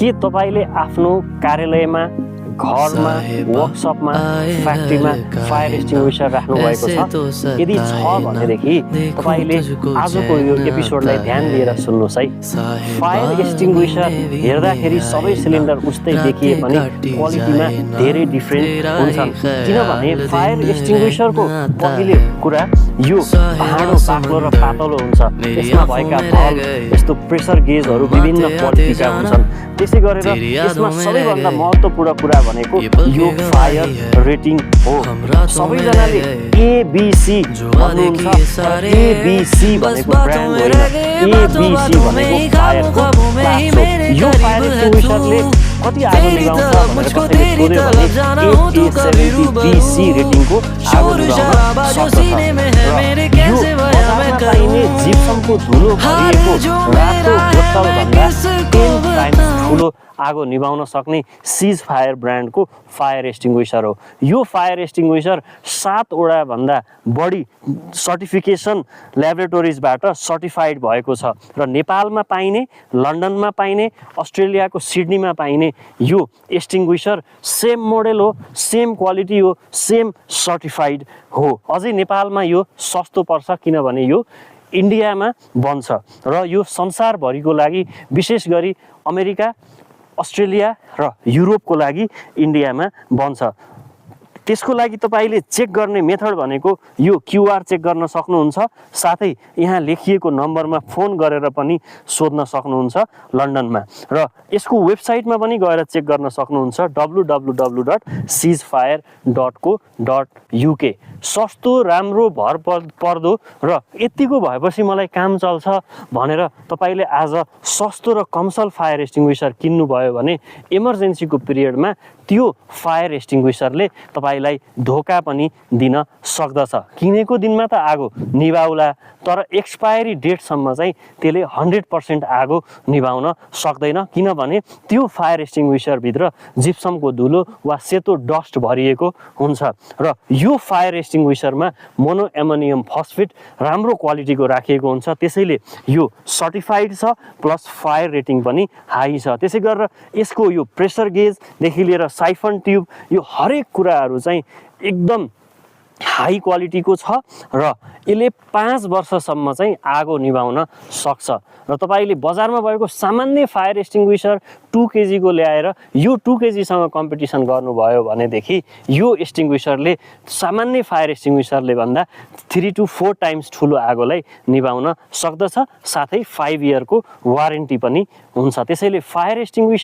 के तपाईले आफ्नो कार्यालयमा, घरमा, वर्कसपमा, फ्याक्ट्रीमा फायर एक्सटिङ्ग्विसर राख्नु भएको छ? यदि छ भनेदेखि तपाईले आजको यो एपिसोडलाई ध्यान दिएर सुन्नुहोस् है। फायर एक्सटिङ्ग्विसर हेर्दाखेरि सबै सिलिन्डर उस्तै देखिए पनि क्वालिटीमा धेरै डिफरेन्ट हुन्छन्। किनभने फायर एक्सटिङ्ग्विसरको पहिलो कुरा यो भाँडो बाक्लो र पातलो हुन्छ। यसमा भएका भल्भ, यस्तो प्रेसर गेजहरू विभिन्न क्वालिटीका हुन्छन्। त्यसै गरेर यसमा सबैभन्दा महत्त्वपूर्ण कुरा भनेको यो फायर रेटिङ हो। सबैजनाले एबीसी भन्नुहुन्छ, एबीसी भनेको ब्रान्ड होइन, एबीसी भनेको फायरको क्लास हो। यो फायर एक्सटिङ्ग्विसरले कति आगो निभाउँछ भनेर कसैले सोध्यो भने 870BC रेटिङको आगो निभाउन सक्दछ। यो बजारमा पाइने जिप्समको धुलो भरिएको रातो बोतलभन्दा 10 टाइम्स ठुलो आगो निभाउन सक्ने सिज फायर ब्रान्डको फायर एक्सटिङ्ग्विसर हो। यो फायर एक्सटिङ्ग्विसर 7 वटा भन्दा बढी सर्टिफिकेसन ल्याबोरेटोरिजबाट सर्टिफाइड भएको छ र नेपालमा पाइने, लन्डनमा पाइने, अस्ट्रेलियाको सिडनीमा पाइने यो एक्सटिङ्ग्विसर सेम मोडल हो, सेम क्वालिटी हो, सेम सर्टिफाइड हो। अझै नेपालमा यो सस्तो पर्छ किनभने यो इन्डियामा बन्छ र यो संसारभरिको लागि, विशेष गरी अमेरिका, अस्ट्रेलिया र युरोपको लागि इन्डियामा बन्छ। त्यसको लागि तपाईले चेक गर्ने मेथड भनेको यो क्युआर चेक गर्न सक्नुहुन्छ। साथै यहाँ लेखिएको नम्बरमा फोन गरेर पनि सोध्न सक्नुहुन्छ लन्डनमा, र यसको वेबसाइटमा पनि गएर चेक गर्न सक्नुहुन्छ www.sizefire.co.uk। सस्तो, राम्रो, भरपर्दो र यतिको भएपछि मलाई काम चल्छ भनेर तपाईले आज सस्तो र कमसल फायर एक्सटिङ्ग्विसर किन्नुभयो भने इमर्जेन्सीको पिरियडमा त्यो फायर एक्सटिङ्ग्विसरले तपाईलाई धोका पनि दिन सक्दछ। किनेको दिनमा त आगो निभाउला, तर एक्सपायरी डेटसम्म चाहिँ त्यसले 100% आगो निभाउन सक्दैन, किनभने त्यो फायर एक्सटिङ्ग्विसरभित्र जिप्समको धुलो वा सेतो डस्ट भरिएको हुन्छ। र यो फायर एक्सटिङ्ग्विसरमा मोनो एमोनियम फस्फेट राम्रो क्वालिटीको राखिएको हुन्छ। त्यसैले यो सर्टिफाइड छ, प्लस फायर रेटिङ पनि हाई छ। त्यसै गरेर यसको यो प्रेसर गेजदेखि लिएर साइफन ट्युब, यो हरेक कुराहरू चाहिँ एकदम हाई क्वालिटीको छ र यसले 5 वर्षसम्म चाहिँ आगो निभाउन सक्छ। र तपाईले बजारमा भएको सामान्य फायर एक्सटिङ्ग्विसर 2 केजीको ल्याएर यो 2 केजीसँग कम्पिटिसन गर्नुभयो भनेदेखि यो एक्सटिङ्ग्विसरले सामान्य फायर एक्सटिङ्ग्विसरले भन्दा 3 to 4 टाइम्स ठुलो आगोलाई निभाउन सक्दछ। साथै 5 इयरको वारेन्टी पनि हुन्छ। त्यसैले फायर एक्सटिङ्ग्विसर